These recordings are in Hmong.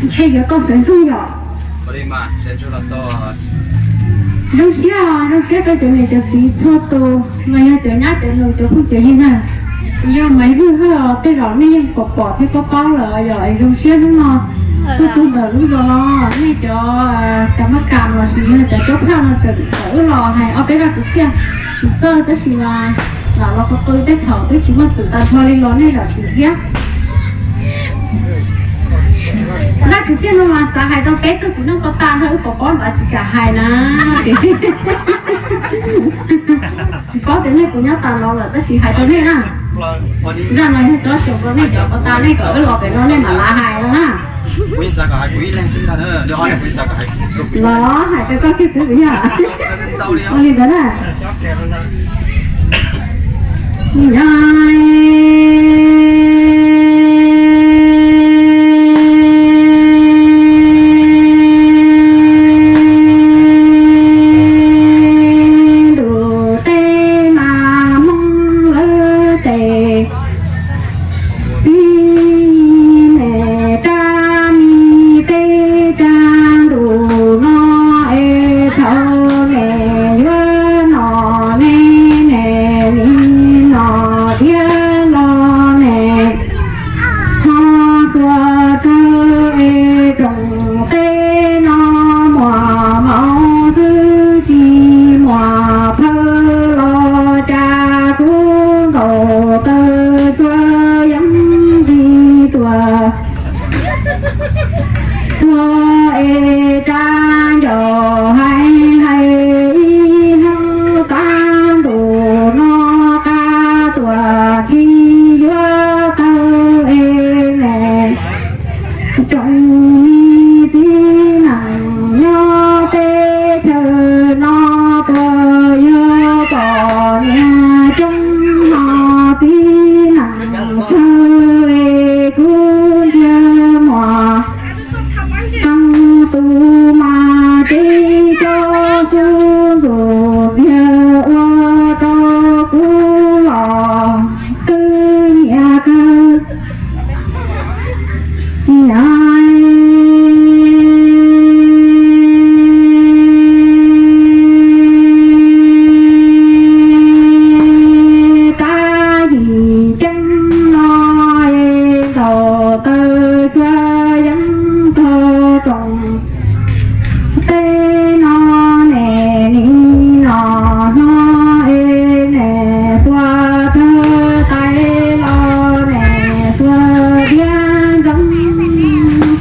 Ntshe yuav tau sawv ntsug yom. Zoo siab, zoo siab rau cov niam cov txiv txhua tus, los yog cov nyab cov nus cov phooj cov ywg na. Yog Maiv Hwj Hawj os, tej zaum nej yeej pom pom thiab paub paub lawm yom. Zoo siab hnub no tuaj txog ntawm lub zos no, nej cov Kas Mab Kas los sis yog cov Cob Phaj no tawm wb los hais ob peb zaj kwv txhiaj tsis txawj tab sis mas lam los qw qw tej thaum twb tsis muaj txim tas nrho li los nej zam txim thiab. Zaj kwv txhiaj no mas xav hais rau peb tug txiv neej ko tas nrog wb pov pob ntawd tsis kam hais na. Tsis paub tias nej puas nyob tas los lawm tab sis hais rau nej na. Zaj no yog tsob xyoo rau nej cov ko tas nej kom wb los pem no nej mam lav hais no na. Los hais rau koj kiag xwb yog. Ua li ntawd na. Ntuj teb mas Hmoob lawv tes, txiv niam rab mi teb rab ntuj no es thaum niam yuav nom ne, niam nim nom thiab los niam ho xuas rau es rooj teb no muaj maum xwb tsis muaj phawj los cas kuv ntaus taw tsuag yeeb nqis tuaj. Txhua es rab ncaus hais hais ib hnub qab ntuj no qab tuaj tsis yuav tawg es me tsoom me txiv neej nyob teb chaws no puas yog pom niam coob no txiv neej tsawg es kuv ntsia muaj Tau tus mas teb cov xub ntuj ntxiag ua rau kuv los twb nyiam kawg. Nyob tab yim ceeb no es ntaus taw tsuag yeeb tog rooj teb no, niam nim no hno es niam xuas rau tais los niam xuas diab ntxeev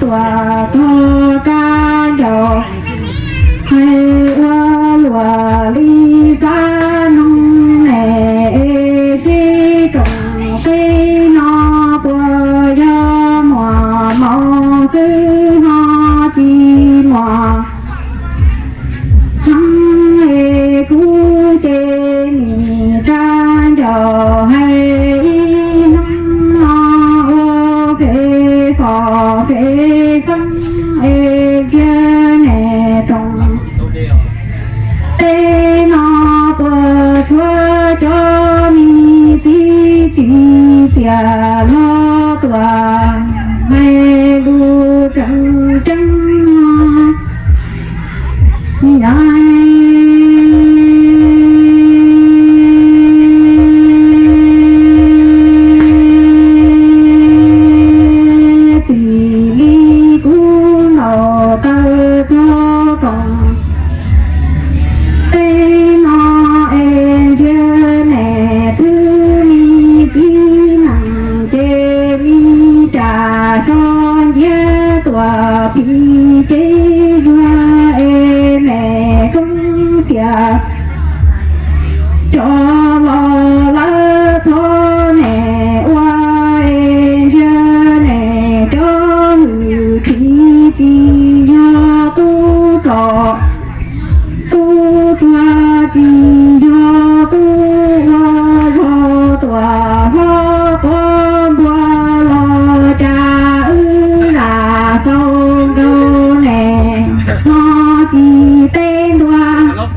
tuaj tog rab ncaus. Hais ua luam li xav noog niam es seb rooj teb no puas yog muaj maum xwb ho tsis muaj heev es kuv ces nim rab ncaus hais ib hnub no ua phem fom phem foob es ntsia niam rooj teb no puas tshuav cov me txiv tsis txias hlo tuaj hais lus tseem ceeb. Nyob txij li kuv ntaus taw txog rooj teb no es ntsia niam twb li txiv neej ces li cas so nciab tuaj phim ces zuag es niam koob txias cov los lawv txhob niam ua es ntsia niam cov hwj chim tsis yog tub rog tub tuag tsis yog tub ua zog tuaj hlob quav npua los cas wb lam xaus nkaus niam no tsis teb ntua. Nyob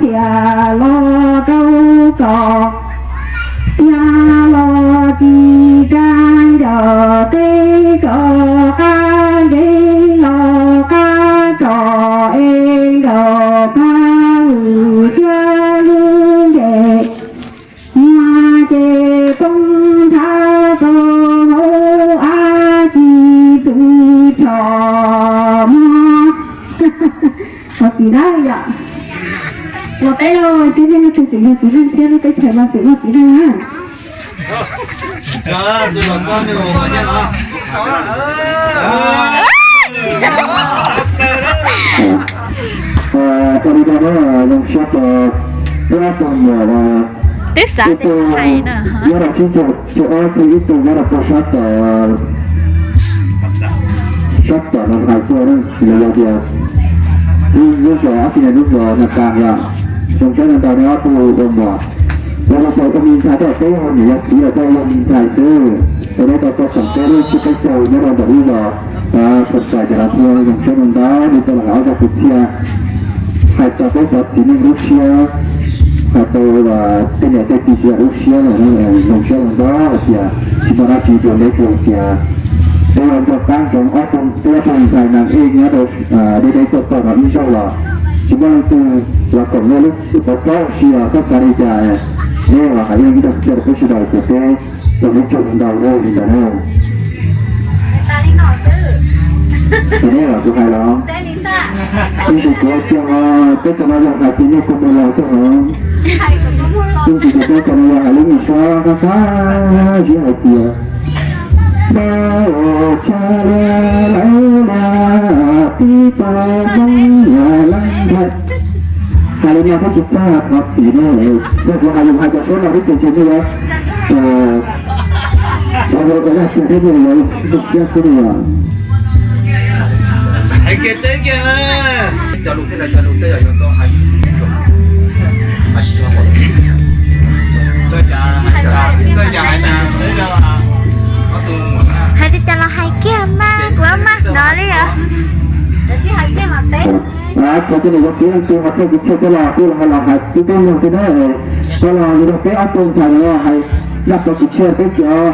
Tias los rau txom nyab los tsis tsa ncaws teb rov qab nqis los qab tsom es nkaum pab lwm thiab lub nce mas ces poob nthab rau hauv ab tsis txwm tshom mog. Thov txim na yom. Los teb los seb nej leej twg tseem yog txiv neej thiab lub teb chaws no tseem muaj txiv neej na. Ua li no na, zoo siab rau peb ob tug muam, twb xav tias hais na, nyob rau tsib caug caum ob, ib tug nyob rau pem sab tom, sab tom no hais tuaj na, los yog tias lub zos ob tug ne, lub zos Nas Kas yom. Zoo siab ntau ntau nej ob tug ua muam, los rau tau ua me ntxhais rau peb, niam yog txiv los rau ua me ntxhais xwb. Rau nej tau txog thaum peb lub tsib peb caug nyob rau ntawm lub zos Phav Xais Cas Las Thuab, zoo siab ntau ntau nej tau los hais ob zaj kwv txhiaj, hais tau peb cov txiv neej lub siab, hais tau tej niam tej txiv tsis yog lub siab los zoo siab ntau ntau hais tias tsis muaj dab tsi rau nej, tsuas tias peb ua nrog qab ntsoov ob tug, peb ob tug ntxhais nas ej nyob rau deb deb tuaj txog no ib zaug los tsis muaj leej twg los koom nej lub tau plaub ua si los txhob xav li cas, nej los hais ib leeg ib zaj kwv txhiaj rau peb sawv daws ces peb rau nej tsaug ntau ntau li ntawd na. Ces nej los kuv hais los, ib ntsis kuv hais tias peb cov no yog hais tias nej kuj mus los xwb hos. Ib ntsis ces peb cov no yog hais lub me suab qab qab zib hais tias, tsis tau Hmoob leej ntxhais. Hais li no thiab tsis txaj thov txim ne, yog kuv hais yus hais cov suab no twb tsis ntshe nej yuav, yog ua zaj tiag thiab nej yuav zoo siab xwb li os. Hais kiag teb kiag na. Hais li cas los hais kiag mas kuv maj hnov li os. Txog tej niam cov txiv leej twg ho txog kwv txhiaj tuaj los kuj los hais los hais tib tug mloog thiab na. Tau los yog peb ob tug ntxhais no hais zaj peb kwv txhiaj peb cov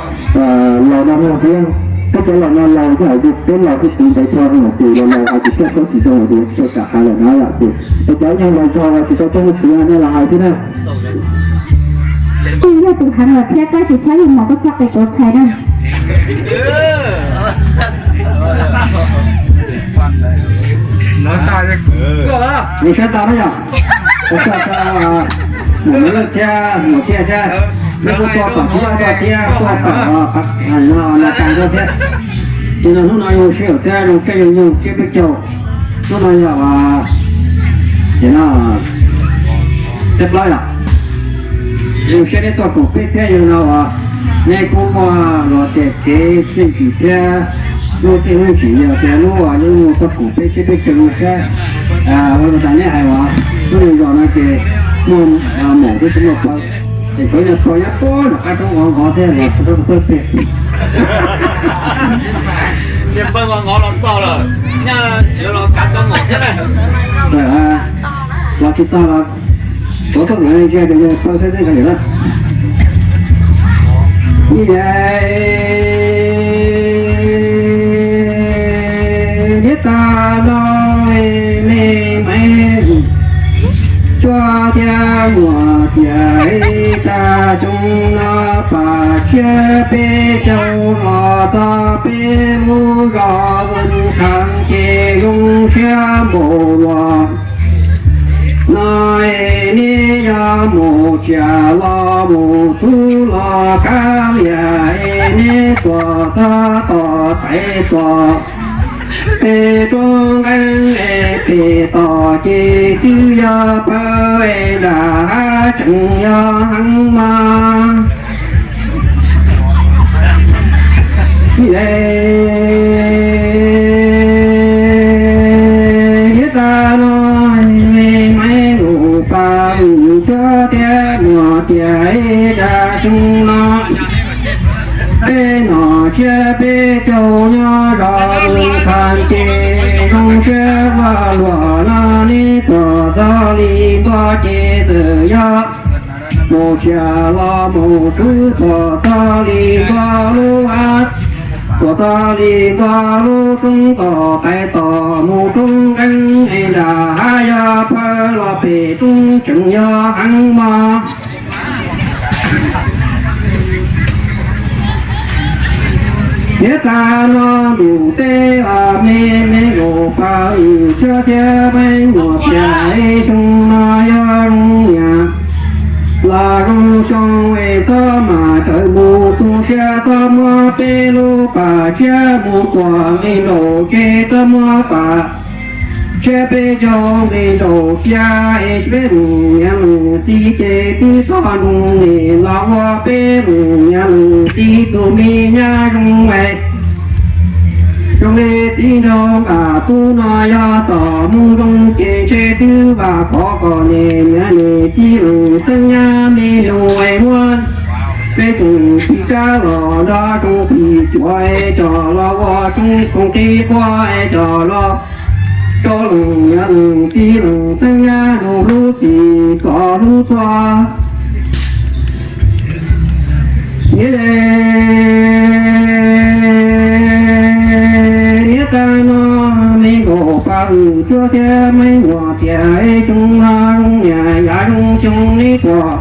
laus no mloog thiab. Peb cov laus no laus yog hais tias peb laus thiab txiv ntev dhau no ces los laus hais kwv txhiaj paub tsis zoo ces tsis kam hais lawm na yom. Ces peb cov ib nyuag laus zog los tsis tau txog txiv nej los hais thiab na. Yog tus hais no thiab koj tsis txhob yug mos koj txhob qe tuav txhais na. Nws sab tau na yom. Ua tsaug rau muam Maiv Lwj thiab muam Tiaj thiab, nej kuj tuaj tom tsis yog tuaj thiab tuaj tom Los Cas rau thiab. Ces no hnub no zoo sij hawm thiab zoo caij zoo nyoog tsiab peb caug. Hnub no yog ces no xeeb plaub yom. Zoo siab nej tuaj koom peb thiab yog no uas nej kuj muaj los tias kev txiaj ntsig thiab lub txiaj lub ntsig yog tias lub uas nej tuaj koom peb thiab peb cov no thiab. Ua li tas nej hais uas lub zos no ces muaj maum thiab tsis muaj pawg, ces tshuav yog pawg nyob puag nram qab roob qhov nqov thiab los txog rau pawg pem. Niag pawg qhov nqov los txog lawm, nyaj yuav los kav tau maum thiab na. Los tsis txog los tuav tuaj ntawm ntsia ces yog pawg thiab xwb kav liam na. Niam tas no me Maiv Cuab thiab muam Tiaj ib tag xyoo no pab tsiab peb caug los txog peb lub zos Vwm Khav ces zoo siab npaum los no es neb yog mus tsiaj los mus txhuv los kav liam es neb tuam txog tom tais tuam peb roob nqeeb es pem tom ces twb yog pawg es nram hav tseem yog heev mas. Niam tas no me Maiv Lwj pab Cuab thiab muam Tiaj ib tag xyoo no peb nom tsiab peb caug nyob zos Vwm Khav ces Zoo siab ua luaj no neb tuaj txog li ntua ces txawm yog mus txias los mus xwb, tuaj txog li ntua lub hav, tuaj txog li ntua lub roob toj pais tom mus roob nqeeb es nram hav yog pawg los pem roob tseem yog heev mog. Niam tais no ntuj teb me me nkaus pab wb cuab thiab me nyuam tias es xyoo no yog zoo niam los zoo xyoo es txhob mas raws mus tu siab txhob muab peb lub pas tsiab mus tuam nqi nraum ces txhob muab pas tsiab peb caug nqi nraum cia es peb mus niam leej txiv ces twb txog nroog nim los ua peb mus niam leej txiv tus me nyab zoo es zoo li txiv nraug nqaj tub no yog txom mob zoo ces ntshe twb vam khov kom niam leej txiv leej txheeb nyab me nyuam es muab peb tsoom txiv tsab los nrog tsoom phim cuam es coj los ua tsoom koom tij quaj es coj los rau leej niam leej txiv leej txheeb nyab zoo lub txim kom lub txhua. Niam tais no me nkaus pab wb cuab thiab me nyuam tias es xyoo no zoo niam yam zoo xyoo neb tuaj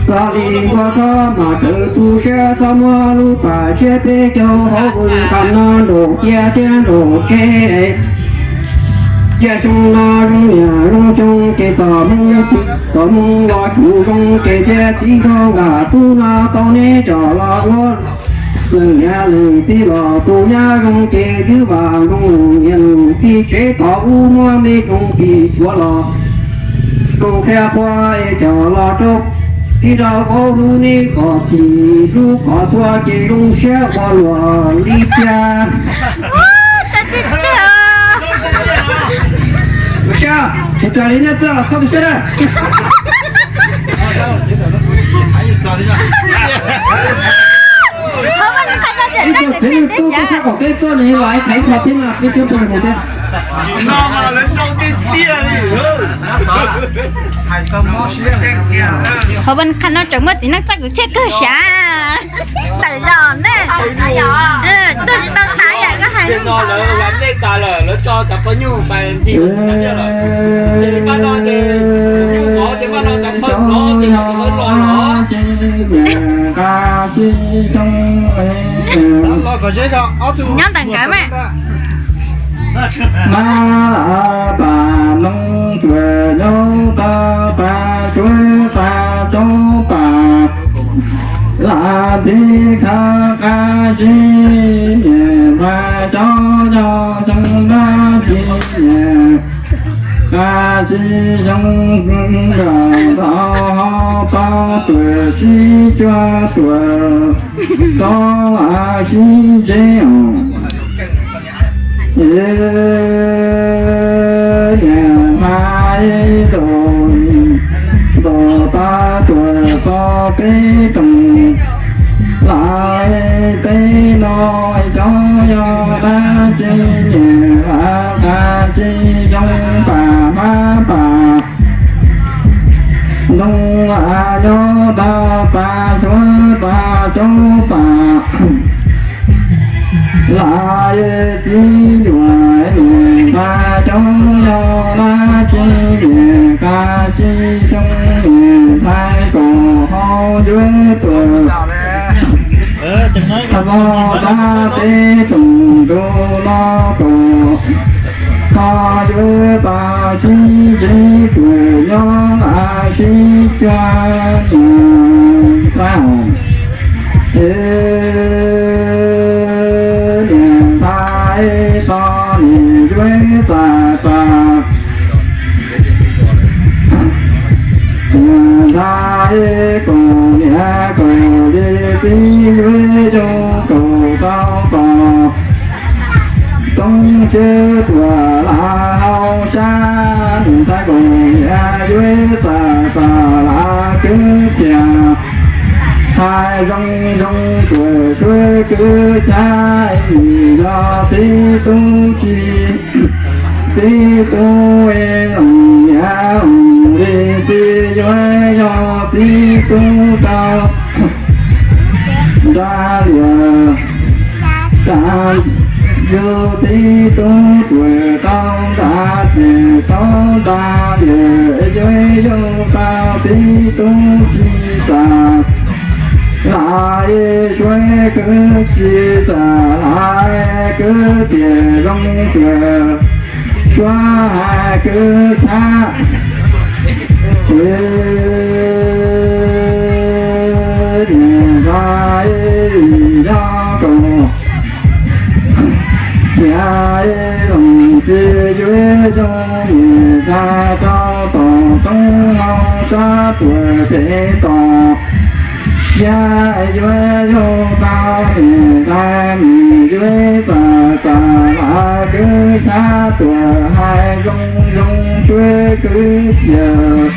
txog li ntua txhob mas raws tu siab txhob muab lub pas tsiab peb caug hauv vwm qham no nraum cia thiab nraum tsev. Cia xyoo no zoo niam zoo xyoo ces tom mus tom mus los tsuj zoo ces cia txiv nraug nqaj tub no tau neb coj los ua leej niam leej txiv los tus nyab zoo ces twb vam zoo niam leej txiv tsev tom ub muab me tsoom phim cuam los zoo qhia qhua es coj los rau txiv rau hauv lub neb kom txhim lub kom txhua ces zoo siab ua luaj li tiag. Ua siab, tsis raws li nej txawj los txhob tu siab na. Ib tug txiv neej tub tub thab kom peb tuaj nws los ib qho thiab no peb thiab peb mus thiab. Hauv Vaj Qhab no tseem muaj txiv neej txoj kwv txhiaj kawg sav. Tawm los ne. Tuaj tsis tau tas yam koj hais. Nyob ntawm nkawd mas. Mab la pas noog tuam nyob tau pas cuav pas coob pas la txiv khab qab zib niam pas coob yog xyoo dab tsi niam qab zib xyoo nkawd tau ho tau tuam sib cuag tuam tau sib ntsev os. Niam mas ib tug ntaus tau tuam tau peb rooj lawm peb no xyoo yog dab tsi niam qab zib xyoo pas mab pas noog nyob tau pas cuav pas coob pas la txiv nyuam niam pas coob yog dab tsi niam qab zib xyoo niam ntxhais kaum hau yuav tuam tag los tab peb tsoom tus no kaum hau yuav pas sib ntsev tuam nyob mas sib cuag niam ntxhais os. Niam ntxhais tau niam yuav txais txais ntxhais kaum niam kaum li txiv yuav zoo kaum tau tos toob siab tuam la hau sab. Niam ntxhais kaum niam yuav txais txais la kwv txhiaj hais zoo zoo tuam suav kwv txhiaj yog txiv tub tsis Txiv tub es loos niam loos li, txiv yuav yug txiv tub tau nra lias, yug txiv tub tsuas tau nra ces tau nra lias, yuav yug tau txiv tub tsis tas. Lam suav kwv tsis tas, lam kwv txias zoo cuag suav hais kwv txhab. Ces niam ntxhais yog kaum, niam loos txiv yuav zoo, niam ntxhais rau tom roob hauv sab tuam pem toj siab, yuav zoo tau niam ntxhais mus yuav txawm txawm lam kwv txhab tuam hais zoo zoo suav kwv txias.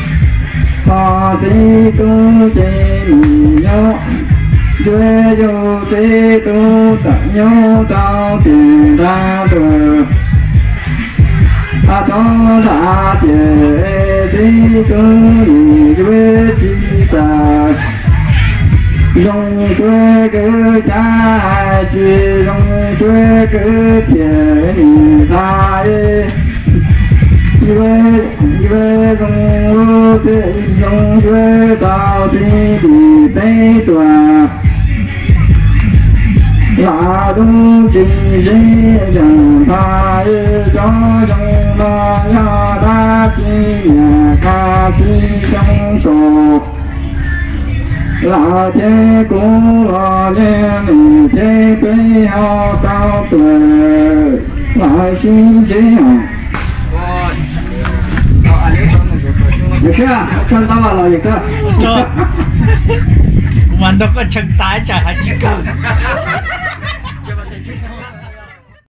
Ho txiv tub ces mus nyob, yuav yug txiv tub tawm nyob rau tim nrag tuam. Tau nra ces txiv tub nim yuav tsis tas, zoo suav kwv txhab hais tsis zoo suav kwv txias, niam ntxhais yuav, yuav zoo lub txiv, zoo yuav tau txiv dim peb tuam. Lam lub tsis zeb yam ntxhais, cov zoo no yog dab tsi, niam qha tsis zoo saum. Lam thiab kuv los yeej nim thiab peb ho tau tuam, lam sib ntsib os. Yawm Siab, koj ntaub los yawm koj. Kuv mas nrog koj tshee tas tsam hais tsis kawg.